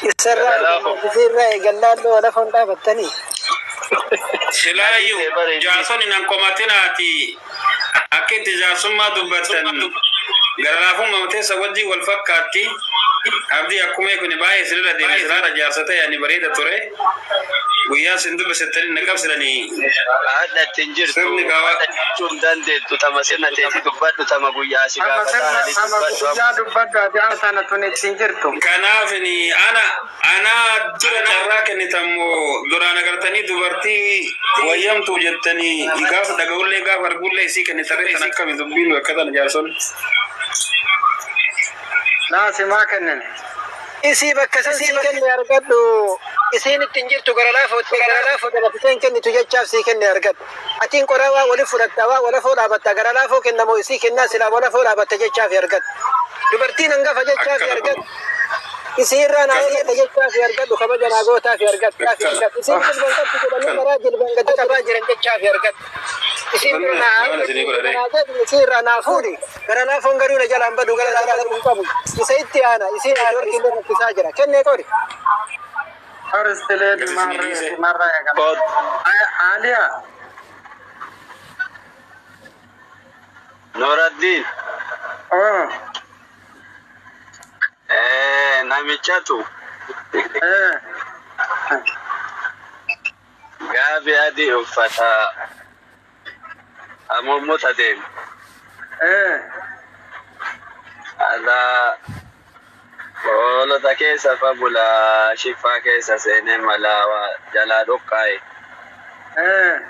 Isarraa Gara laafoo. eegalla gisee irraa eegallaa loo lafoon dhaabattanii. Silaayyuu Natti bareeddi. jaarsonni nan komatinaati akka itti jaarsummaa dubbattan gara laafummaa teessa wajjin wal fakkaatti. Abdii akkuma kun baay'ee isinirra deeme silaadha jaarsa ta'e ani bareeda ture. Guyyaa isin dubbisettanii na qabsitanii Haadha ittiin jirtu sirni gaawaa. haadha jechuu hin dandeettu tama sirna teetii dubbadhu tama guyyaa si Amma gaafataa sirna ani sama dubbadhu amma. guyyaa dubbadhu ati amma sana tun ittiin jirtu. Kanaaf ni ana ana dura carraa kennitammoo duraan agartanii dubartii wayyamtuu jettanii gaafa dhaga'ullee gaafa argullee isii kennitarree tan akkami dubbiin bakka tana jaarsonni. Laa simaa kennine. Isii bakka san sii kenne argadhu. Isiin ittiin jirtu gara laafootti gara laafoo dabarsitee hin kennitu jechaaf sii kenne argadhu. Atiin qoraa waa wali fudhatta waa walafoo dhaabatta gara laafoo kennamoo isii kennaa silaa walafoo dhaabatta jechaaf argadhu. Dubartiin hangafa jechaaf Akkana argadhu. kun. Isii irraa naa Akkana. eegatta jechaaf argadhu kabaja naa gootaaf argadhu. Isiin jilban qabdu jedhanii Akkana. maraa jilban gadi qabaa jiran jechaaf argadhu. Isiin bira naa Mana isinii godhadhee. naa jedhu isii irraa naa fuudhi. Gara laafoon garuu na jalaan badu gara laafoo hin qabu. Isa itti aana isiin networkiin rakkisaa jira. Kennee qori. First lady Gadi isinii marree dhiise. simarraa eegala. Koot. Aaliyaa. Nuraddiin. Oo. Namichatu Eh. gaabii adii uffata amummota deema. Eh. Alaa hoolota keessa fa bulaa shiffaa keessa seenee malaa waa jalaa dhoqqaa'e. Eh.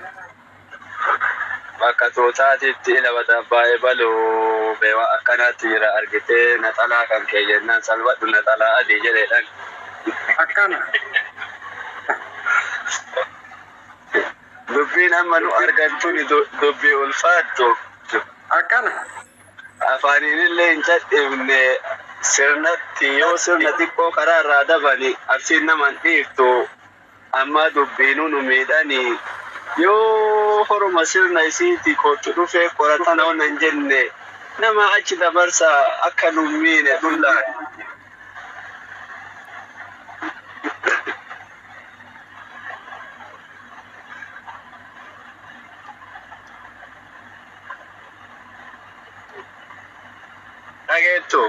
Bakka tuutaatitti ila baay'ee baluu beewa akkanaatti jira argitee naxalaa kan kee jennaan salphadhu naxalaa adii jedheedhaan. Akkana. Dubbiin amma nu argantuni dubbii ulfaattu. Akkana. Afaaniin illee hin cadhifne sirnatti yoo sirna xiqqoo karaa irraa dabani arsiin nama hin dhiiftu amma dubbiinuu nu miidhani yoo horuma sirna isiiti kootu dhufee qoratana onna hin jenne nama achi dabarsa akka nu hin miine dhullaan. Dhageettu.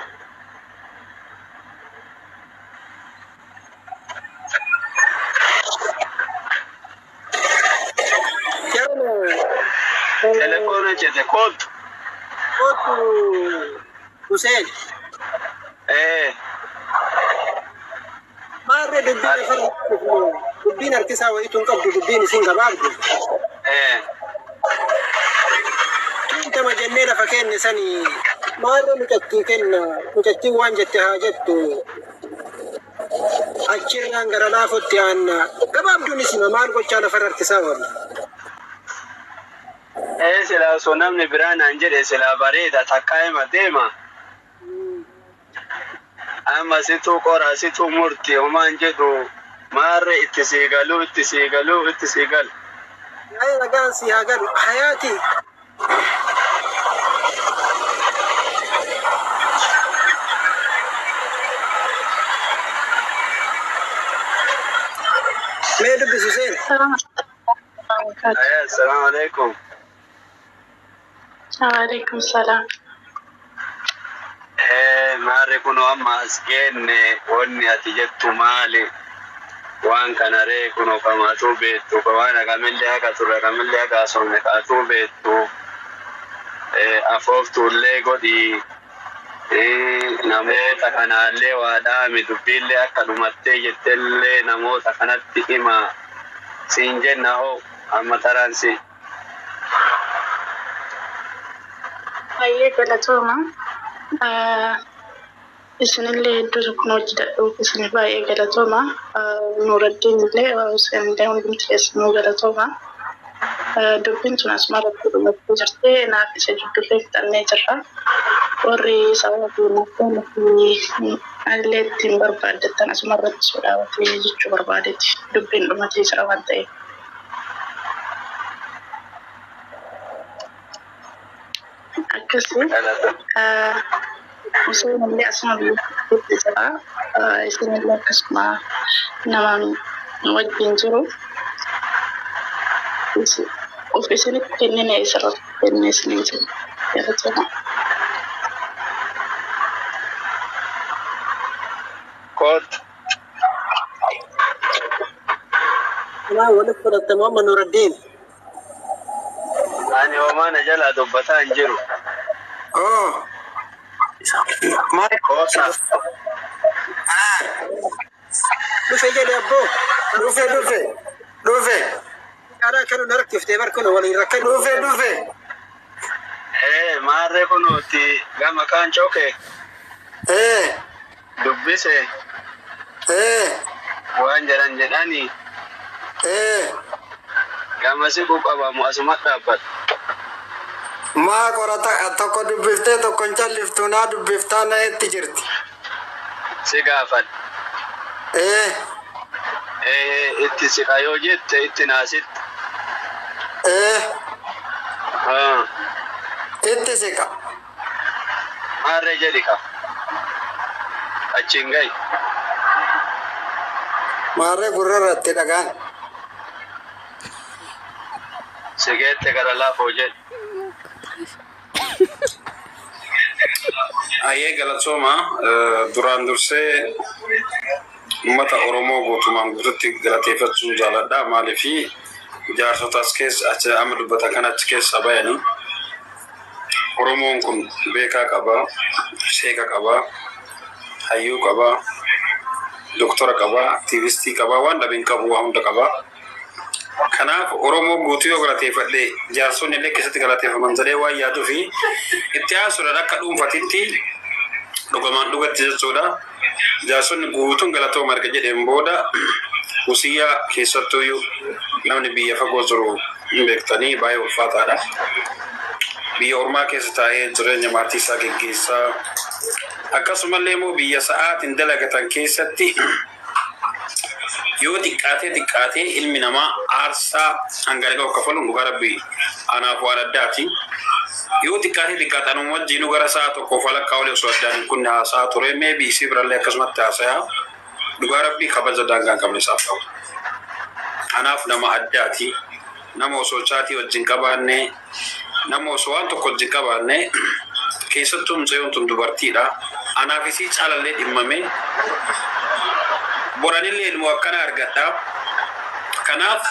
Telefoona jette kootu. Kootu Hussein. Ee. Maarree dubbiin afaan dubbiin harkisaa wayitu hin qabdu dubbiin isin gabaabdu. Ee. Tuutama jennee lafa kenne sanii maarree mucattii kenna mucattiin waan jette haa jettu. Achirraan gara laafotti aanna gabaabduun isima maal gochaa lafarra harkisaa oolla. Ee silaa osoo namni biraa naan jedhe silaa bareeda takkaa hima deema. Amma situu qora situu murti homaan jedhu maarre itti sii galuu itti sii galuu itti sii galu. Yaa'ii nagaan si haa galu hayaati. Mee dubbisu seen. Ayyaa assalaamu alaikum. Waalaikum salaam. Ee maarre kunoo amma as geenne wanni ati jettu maali? Waan kana ree kunoo kamaatuu beektu waan hagamillee haga turre hagamillee haga haasofne kaatuu beektu. Afooftuullee godhii. Namoota kanaallee waa dhaami dubbiillee akka dhumattee jettellee namoota kanatti hima siin jenna hoo amma taraan si. Baay'ee galatooma. Isinillee hedduu tokko hojii dadhabuuf isin baay'ee galatooma. Nuuraddiin illee Hussein illee hundumti keessanuu galatooma. Dubbiin tun asuma irratti dhumattee jirti. Naaf isa jiddullee fixannee jirra. Warri sababa fi anillee ittiin barbaaddattan asuma irratti sodaabatee jechuu barbaadeeti. Dubbiin dhumatee jira waan ta'eef. Akkasii Galata. Hussein illee asuma biyyatti jira. Isinillee akkasuma nama nu wajjin jiru. Of isinitti kennine isirratti kenne isiniin jedha. Galatooma. Kootu. Waa walitti fudhatte Muhammad Nuruddin. Ani homaa na jalaa dubbataa hin jiru. Oh. Maal? Koosa. Dhufe jedhe abboo. Dhufe dhufe. Dhufe. Karaa kanu na rakkiftee bar kun waliin rakkannu. Dhufe dhufe. Ee maarree kunuuti gama kaan coke Eh. dubbise Eh. waan jedhan jedhanii Eh. gama siquu qabamu asuma dhaabbata. Maa qorata tokko dubbiftee tokko hin calliftu naa dubbiftaa na itti jirti. Si gaafadha. Eh. Ee itti siqa yoo jette itti naasitti. Eh. Haa. Itti siqa. Maarree jedhi ka. Achiin gahi. Maarree gurra irratti dhagaan. Sigeette gara laafoo jedhi. Ayyee galatooma duraan dursee uummata Oromoo guutumaan guututti galateeffachuun jaaladha. Maaliifi jaarsota as keessa achi amma dubbatan kan achi keessa bayanii Oromoon kun beekaa qaba, sheeka qaba, hayyuu qaba, doktora qaba, aktiivistii qaba, waan dhabe hin qabu, waa hunda qaba. Kanaaf Oromoo guutuu yoo galateeffadhe jaarsonni illee keessatti galateeffaman jedhee waan yaaduu fi itti aansuudhaan akka dhuunfatitti dhugamaan dhugatti jechuudha. Jaarsonni guutuun galatooma erga jedheen booda wasiyyaa keessattuyyuu namni biyya fagoo jiru hin beektanii baay'ee ulfaataadha. Biyya ormaa keessa taa'ee jireenya maatii isaa geggeessaa akkasumallee immoo biyya sa'aatiin dalagatan keessatti yoo xiqqaatee xiqqaatee ilmi namaa aarsaa hanga gahu kaffaluun dhugaa rabbii anaaf waan addaati. Yoo xiqqaatee xiqqaate anuma wajjinuu gara sa'a tokkoof walakkaa olii osoo addaan hin kunne haasaa ture meebi isii birallee akkasumatti haasayaa dhugaa rabbii kabaja daangaa hin qabne isaaf qaba. Anaaf nama addaati. Nama osoo chaatii wajjin qabaanne nama osoo waan tokko wajjin qabaanne keessattuu mucayyoon tun dubartiidha. Anaaf isii caalallee dhimmame boranillee ilmoo akkana argadha. Kanaaf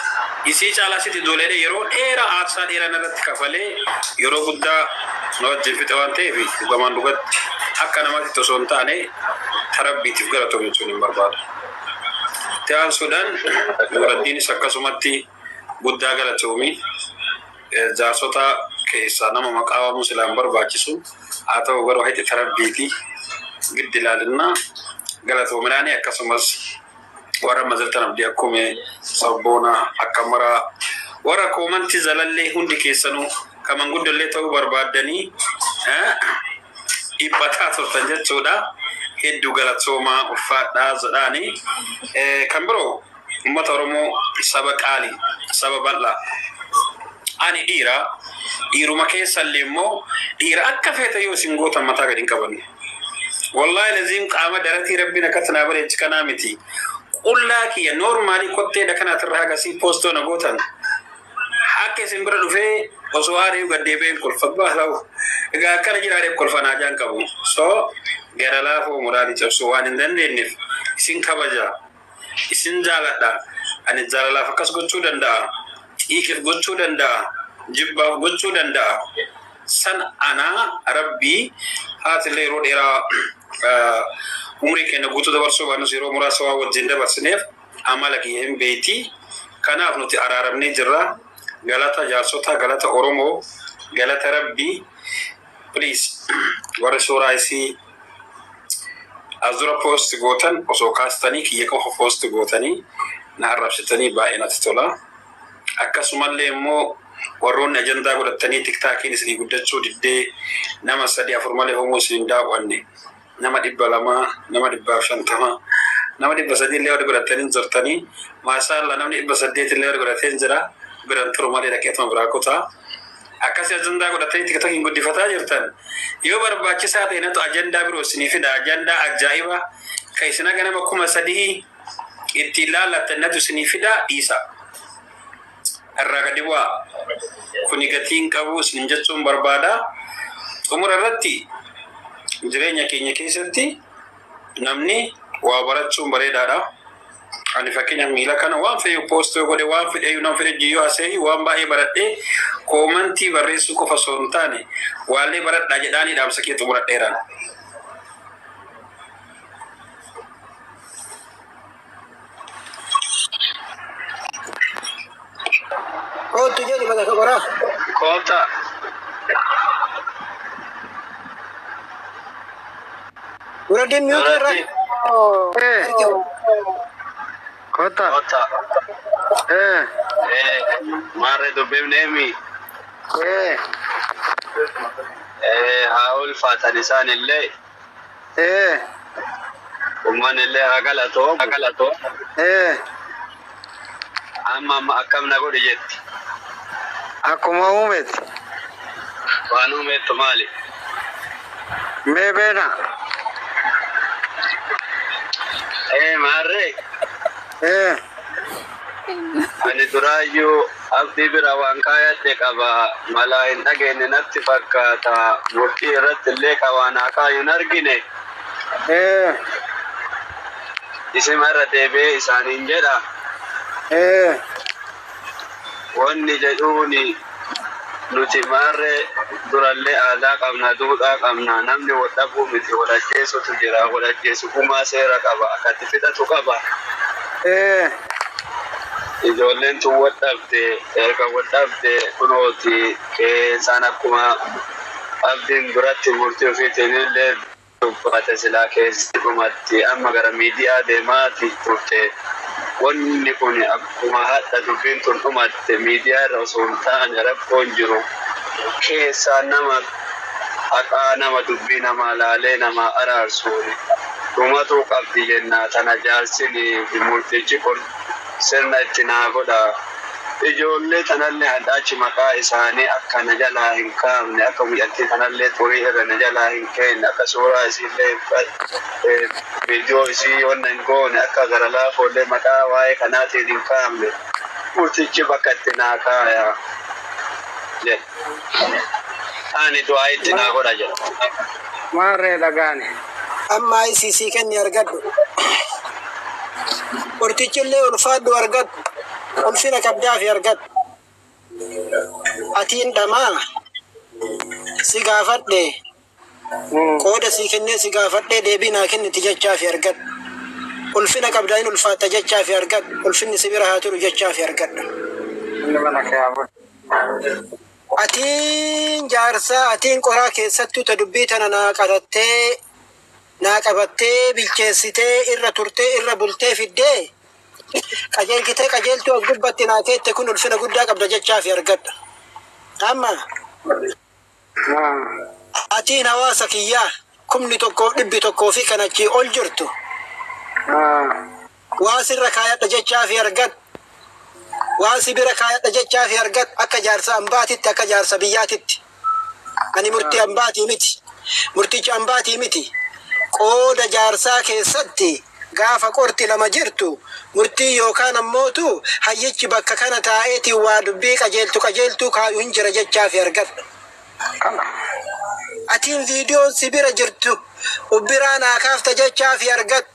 isii caalaa sitti ijoollee yeroo dheeraa aarsaa dheeraa irratti kafalee yeroo guddaa na wajjin fixe waan ta'eef dhugamaan dhugatti akka namaatti osoo hin taane tarabbiitiif galatoom jechuun hin barbaadu. Itti aansuudhaan Nuuraddiinis akkasumatti guddaa galatoomi. Jaarsota keessaa nama maqaa waamuu silaan barbaachisu haa ta'u garuu haiti tarabbiiti giddi ilaalinnaa galatoominaani akkasumas warra mazirtan abdii akkume sabboona akka maraa warra koomantii zalallee hundi keessanuu kan manguddollee ta'uu barbaaddanii dhiphataa turtan jechuudha. Hedduu galatoomaa ulfaadhaa jedhaani. Kan biroo uummata Oromoo saba qaalii saba bal'aa. Ani dhiira dhiiruma keessallee immoo dhiira akka feete yoo isin gootan mataa gadi hin qabanne. Wallaahi laziim qaama daratii rabbiin akkatti naa bareechi kanaa miti. Qullaa kiyya noormaalii kotteedha kanaatirraa hagasii poostoo na gootan. Akka isin bira dhufee osoo aaree gad deebi'een kolfa baalawu. Egaa akkana jiraadheef kolfa naa jaan qabu. So gara laafoo moraalii cabsuu waan hin dandeenyeef isin kabaja. Isin jaaladha. Ani jaalalaaf akkas gochuu danda'a. Xiiqiif gochuu danda'a. Jibbaaf gochuu danda'a. San anaa rabbii haatillee yeroo dheeraa umrii keenya guutuu dabarsuu baannus yeroo muraasa waan wajjin dabarsineef amala kiyya hin beeyti. Kanaaf nuti araaramnee jirra. Galata jaarsota, galata Oromoo, galata rabbii. Please warri suuraa isii as dura post gootan osoo kaastanii kiyya qofa post gootanii na arrabsitanii baay'ee natti tola. Akkasumallee immoo warroonni ajandaa godhatanii tiktaakiin isinii guddachuu diddee nama sadi afur malee homuu isin hin daawwanne nama 200, nama 150, nama 300 illee warri godhatanii jirtanii maashaalla namni 800 illee warri godhatee jira biran turu malee dhaqeetuma biraa kutaa. Akkasii ajandaa godhatanii tiktaakiin guddifataa jirtan yoo barbaachisaa ta'e natu ajandaa biroo isinii fida ajandaa ajaa'iba Ka isin haga nama 3000 ittiin laallattan natu isinii fida dhiisa. Irraa gadi bu'aa. Kuni gatii hin qabu isin jechuun barbaada. Xumura irratti jireenya keenya keessatti namni waa barachuun bareedaadha. Ani fakkeenyaaf miila kana waan fedhe post yoo godhe, waan fedhe nama fedhe jiyyoo haasa'e, waan baay'ee baradhee comment barreessuu qofa osoo hin taane waallee baradhaa jedhaanii dhaamsa kee xumuradheeraan. Kootu jedhi bakka qoraa. Koota. Nuraddiin mute irra. Kota. Koota. Maarree dubbifneemi. Haa ulfaatan isaan illee. Uummanni illee haa galatoo. Haa galatoo. Amma amma akkam na godhi jetti? Akkuma uumetti. Waan uumettu maali? Mee beena. Maarree. Ani duraayyuu abdii bira waan kaayadhe qaba. Malaa hin dhageenye natti fakkaata. Murtii irratti illee ka waan haa kaayu hin argine. Isima irra deebi'ee isaaniin jedha. Wanni jedhuuni nuti maarree durallee aadaa qabna, duudhaa qabna. Namni wal dhabuu miti, wal ajjeesutu jira. Wal ajjeesu gumaa seera qaba, akkatti fixatu qaba. Ijoolleen tun wal dhabde, erga wal dhabde kunooti keessaan akkuma abdiin duratti murtii ofiitiin illee dubbate silaa keessi dhumatti amma gara miidiyaa deemaati turte. Wanni kun akkuma hadha dubbiin tun dhumatte miidiyaa irra osoo hin taane rakkoon jiru keessaan nama haqaa, nama dubbii namaa laalee nama araarsuun dhumatuu qabdi jennaa. Tana jaarsinii fi murtichi kun sirna itti naa godha. Ijoollee tanallee hadhaachi maqaa isaanii akka na jalaa hin kaafne, akka mucattii tanallee xurii irra na jalaa hin kenne, akka suuraa isiillee viidiyoo isii wanna hin goone, akka gara laafoollee maqaa waa'ee kanaatiin hin kaafne murtichi bakka itti naa kaaya jedhe. Ani du'aa itti naa godha jedha. Maarree dhagaane. Amma ICC kenni argadhu. Murtichi illee ulfaadhu argadhu. Ulfina qabdaafi argadhu. Atiin dhamaa si gaafadhe, qooda sii kennee si gaafadhe, deebii naa kenniti jechaafi argadhu. Ulfina qabdaa, hin ulfaatta jechaafi argadhu. Ulfinni si bira haa turu jechaafi argadhu. Inni mana kee haa bulu. Atiin jaarsaa, atiin qoraa keessattuu ta dubbii tana naa qarattee, naa qabattee, bilcheessitee, irra turtee, irra bultee, fiddee qajeelchitee, qajeeltuu as gubbatti naa keette kun ulfina guddaa qabda jechaafi argadha. Amma atiin hawaasa kiyyaa 1,100 fi kan achii ol jirtu waa sirra kaayadha jechaafi argadhu. Waa si bira kaayadha jechaafi argadhu akka jaarsa ambaatitti, akka jaarsa biyyaatitti. Ani murtii ambaatii miti. Murtichi ambaatii miti. Qooda jaarsaa keessatti gaafa qorti lama jirtu murtii yookaan ammootu hayyichi bakka kana taa'eetiin waa dubbii qajeeltu qajeeltuu kaayu hin jira jechaafi argadhu. Atiin viidiyoon si bira jirtu ubbiraa naa kaafta jechaafi argadhu.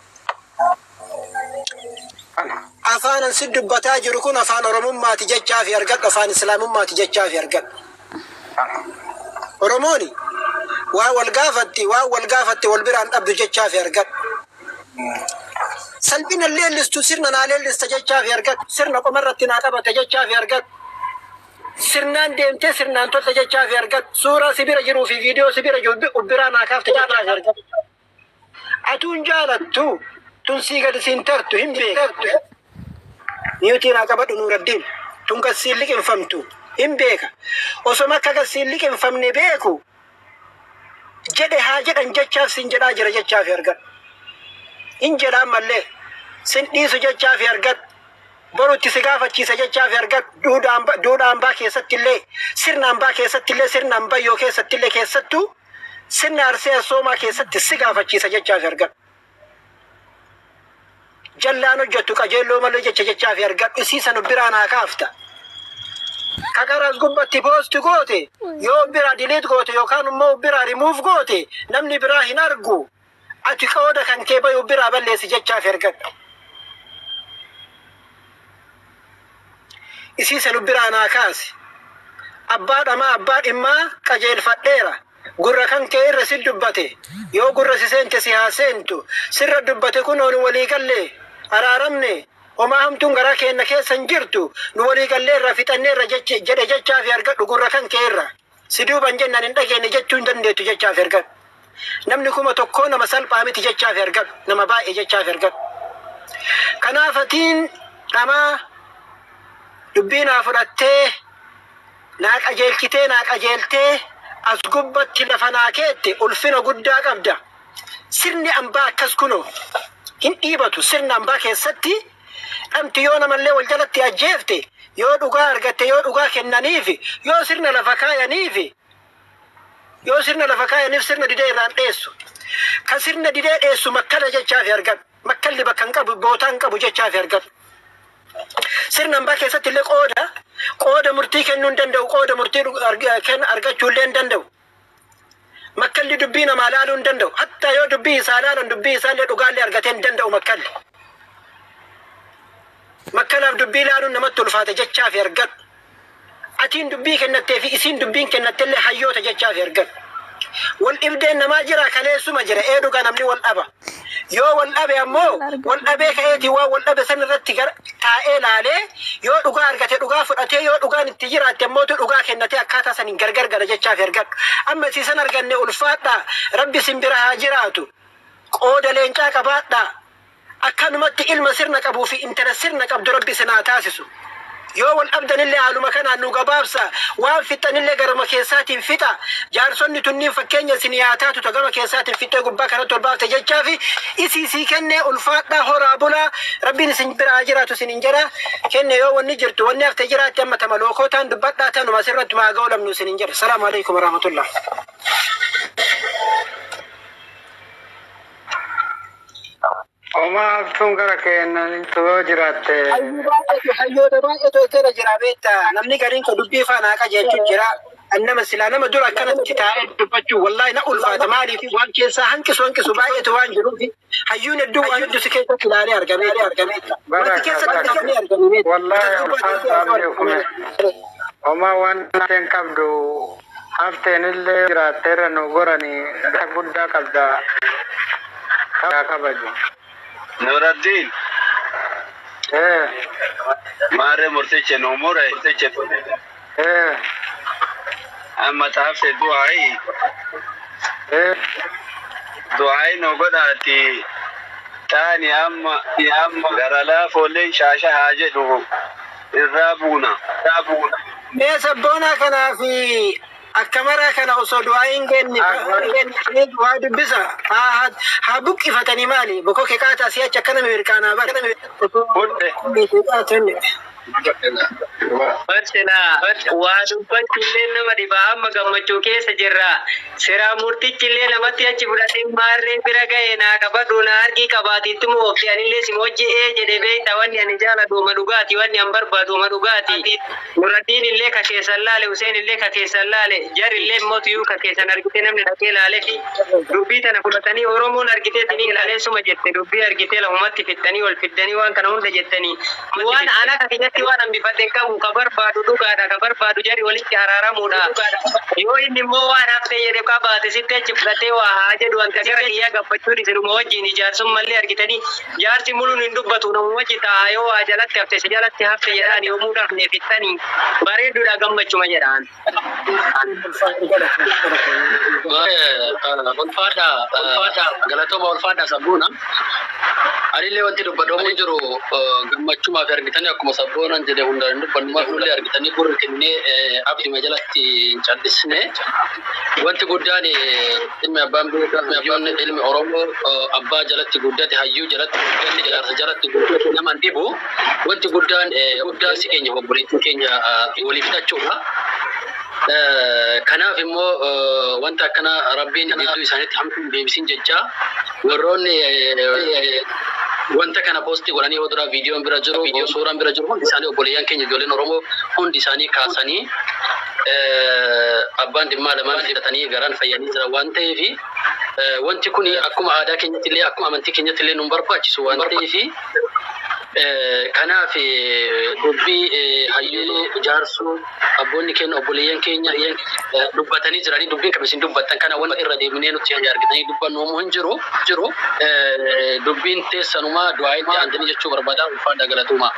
Afaan an si dubbataa jiru kun afaan Oromummaati jechaafi argadhu, afaan Islaamummaati jechaafi argadhu. Oromooni waa wal gaafatti, waan wal gaafatti wal biraan dhabdu jechaafi argadhu. Salphina leellistu sirna naa leellista jechaafi argadhu. Sirna qomarratti naa qabate jechaafi argadhu. Sirnaan deemtee sirnaan tolte jechaafi argadhu. Suuraa si bira jiruu fi viidiyoo si bira jiru ubbiraa naa kaafte jechaafi argadhu. Atuun jaalattu tun sii gadi siin tartu hin beeku. Mute naa qabadhu, Nuuraddiin. Tun gad siin liqinfamtu hin beeka. Osoma akka gad siin liqinfamne beeku jedhe haa jedhan jechaaf siin jedhaa jira jechaafi argadhu. Hin jedha ammallee sin dhiisu jechaafi argadhu. Borutti si gaafachiisa jechaafi argadhu. Duudhaa hambaa keessatti illee, sirna hambaa keessatti illee, sirna ambayyoo keessatti illee, keessattuu sirna Arsee Asoomaa keessatti si gaafachiisa jechaafi argadhu. Jallaan hojjettu qajeelloo malee jecha jechaa fi argadhu isii san biraa naa kaafta. Kaqaras gubbatti post goote yoo biraa delete goote yookaan immoo biraa rimuuf goote namni biraa hin argu. Ati qooda kan kee bayu biraa balleessi jechaa fi argadhu. Isii san biraa naa kaasi. Abbaa dhamaa abbaa dhimmaa qajeelfadheera. Gurra kan kee irra si dubbate yoo gurra si seente si haa seentu sirra dubbate kunoo nu walii gallee araaramne homaa hamtuun garaa keenna keessa hin jirtu nu walii galleerra fixanneerra jedhe jechaa fi argadhu gurra kan kee irra si duuban jennaan hin dhageenye jechuu hin dandeettu jechaa fi argadhu. Namni 1000 nama salphaa miti jechaa fi argadhu nama baay'ee jechaa fi argadhu. Kanaaf atiin dhamaa dubbii naa fudhattee naa qajeelchitee naa qajeeltee as gubbatti lafa naa keette ulfina guddaa qabda. Sirni ambaa akkas kunoo hin dhiibatu. Sirna ambaa keessatti dhamti yoo namallee wal jalatti ajjeefte yoo dhugaa argatte yoo dhugaa kennaniif yoo sirna lafa kaayaniif yoo sirna lafa kaayaniif sirna didee irraan dheessu. Ka sirna didee dheessu makkala jechaa fi argadhu. Makkalli bakka hin qabu bootaa hin qabu jechaa fi argadhu. Sirna ambaa keessatti illee qooda murtii kennuu hin danda'u qooda murtii argachuu illee hin danda'u. Makkalli dubbii namaa laaluu hin danda'u. Hatta yoo dubbii isaa laalan dubbii isaallee dhugaallee argatee hin danda'u makkalli. Makkalaaf dubbii laaluun namatti ulfaate jechaa fi argadhu. Atiin dubbii kennattee fi isiin dubbiin kennattellee hayyoota jechaa fi argadhu. Wal dhibdeen namaa jira kaleessuma jira ee dhugaa namni wal dhaba. Yoo wal dhabe ammoo wal dhabee ka'eetii waan wal dhabe san irratti gara taa'ee laalee yoo dhugaa argate dhugaa fudhatee yoo dhugaan itti jiraatte ammootu dhugaa kennatee akkaataa saniin gargar gala jechaa fi argadhu. Amma isiisan arganne ulfaadhaa rabbi isin bira haa jiraatu. Qooda leencaa qabaadhaa. Akkanumatti ilma sirna qabuu fi intala sirna qabdu rabbi isin haa taasisu. Yoo wal dhabdanillee haaluma kanaan nu gabaabsa. Waan fixxanillee garuma keessaatiin fixa. Jaarsonni tunniin fakkeenya isin haa taatu ta gama keessaatiin fixxee gubbaa kanatti ol baafte jechaa fi isii sii kennee ulfaadhaa horaa bulaa rabbiin isin bira haa jiraatu isin hin jedha. Kenne yoo wanni jirtu wanni hafte jiraatte amma tama lookootaan dubbadhaa tanuma asirratti maa ga'u isin hin jedha. Salaamu alaikum warahmatullah. Homaa haftuun gara keenyan yoo jiraatte. Hayyoota baay'eetu jira jira beektaa namni gariin ka dubbii faana haqa jechuun jira. Nama silaa nama dura akkanatti taa'ee dubbachuu wallaahi na ulfaata maaliif waan keessaa hanqisu hanqisu baay'eetu waan jiruuf hayyuun hedduu waan hedduu si keessatti ilaalee argamee argamee. Wanti keessatti argamee argamee. Wallaahi ulfaata. Homaa waan hafteen qabdu hafteen illee jiraatteerra nu goranii guddaa qabda. Kabaju. Nuraddiin. Maarree murticha nu mure. Amma taafte du'aayi. Du'aayi nu godhaati. Taani amma gara laafoolleen shaasha haa jedhu irraa buuna. Mee sabboonaa kanaa fi akka maraa kana osoo du'aa hin genne waa dubbisa haa buqqifatanii maali boko keqaataa si'achi akkana mirkaanaa bara. Barsilaa waa dubbachuullee nama dhibaa amma gammachuu keessa jirra. Siraa murtichillee namatti achi fudhatee maarree bira ga'e naa qabadhu naa argii qabaatiitti moo oofti anillee si hojje'ee jedhe beekta wanni ani jaaladhu dhugaati wanni an barbaadu dhugaati. Nuraddiin illee ka keessan laale Huseen illee ka keessan laale jarillee mootiyyuu ka keessan argite namni dhaqee laale fi dubbii tana fudhatanii Oromoon argitee tinii ilaaleessuma jette dubbii argitee lafumatti fixxanii ol fiddanii waan kana hunda jettanii waan ana ka kiyyatti waan hambifadhe qabu ka barbaadu dhugaadha ka barbaadu jari walitti araaramuudha. Yoo inni immoo waan hafte jedhe qabaate sitti achi fudhatee waa haa jedhu wanta gara kiyyaa gabbachuun isinuma wajjin ijaarsummallee argitanii jaarsi muluun hin dubbatu nama wajji taa'a yoo waa jalatti hafte si jalatti hafte jedhaan yoomuu dhafne fixxanii bareedduudha gammachuma jedhaan. Ulfaadha galatooma ulfaadha sabboona. Anillee wanti dubbadhamu jiru gammachumaaf argitanii akkuma sabboonan jedhe hundaan dubbannu illee argitanii gurri kennee abdima jalatti hin callisne. Wanti guddaan ilmi abbaan beekaa ilmi Oromoo abbaa jalatti guddate hayyuu jalatti guddate jaarsa jalatti guddate nama dhibu. Wanti guddaan guddaan si keenya obboleettiin keenya waliif fitachuudha. Kanaaf immoo wanta akkana rabbiin gidduu isaaniitti hamtuun deebisin jecha warroonni Wanta kana poostii godhanii yoo dura viidiyoon bira jiru, suuraan bira jiru, hundi isaanii obboleeyyan keenya ijoolleen Oromoo hundi isaanii kaasanii abbaan dhimmaa lamaan hidhatanii garaan fayyanii jira waan ta'eef, wanti kun akkuma aadaa keenyatti illee akkuma amantii keenyatti illee nu barbaachisu waan ta'eef, kanaaf dubbii hayyuu jaarsuu abboonni keenya obboleeyyan keenya dubbatanii jiranii, dubbiin kam isin dubbattan kana wanta irra deemnee nuti argitanii dubbannu hin jiru. Dubbiin teessanumaa du'aa itti aantanii jechuu barbaada. Ulfaadha, galatuuma.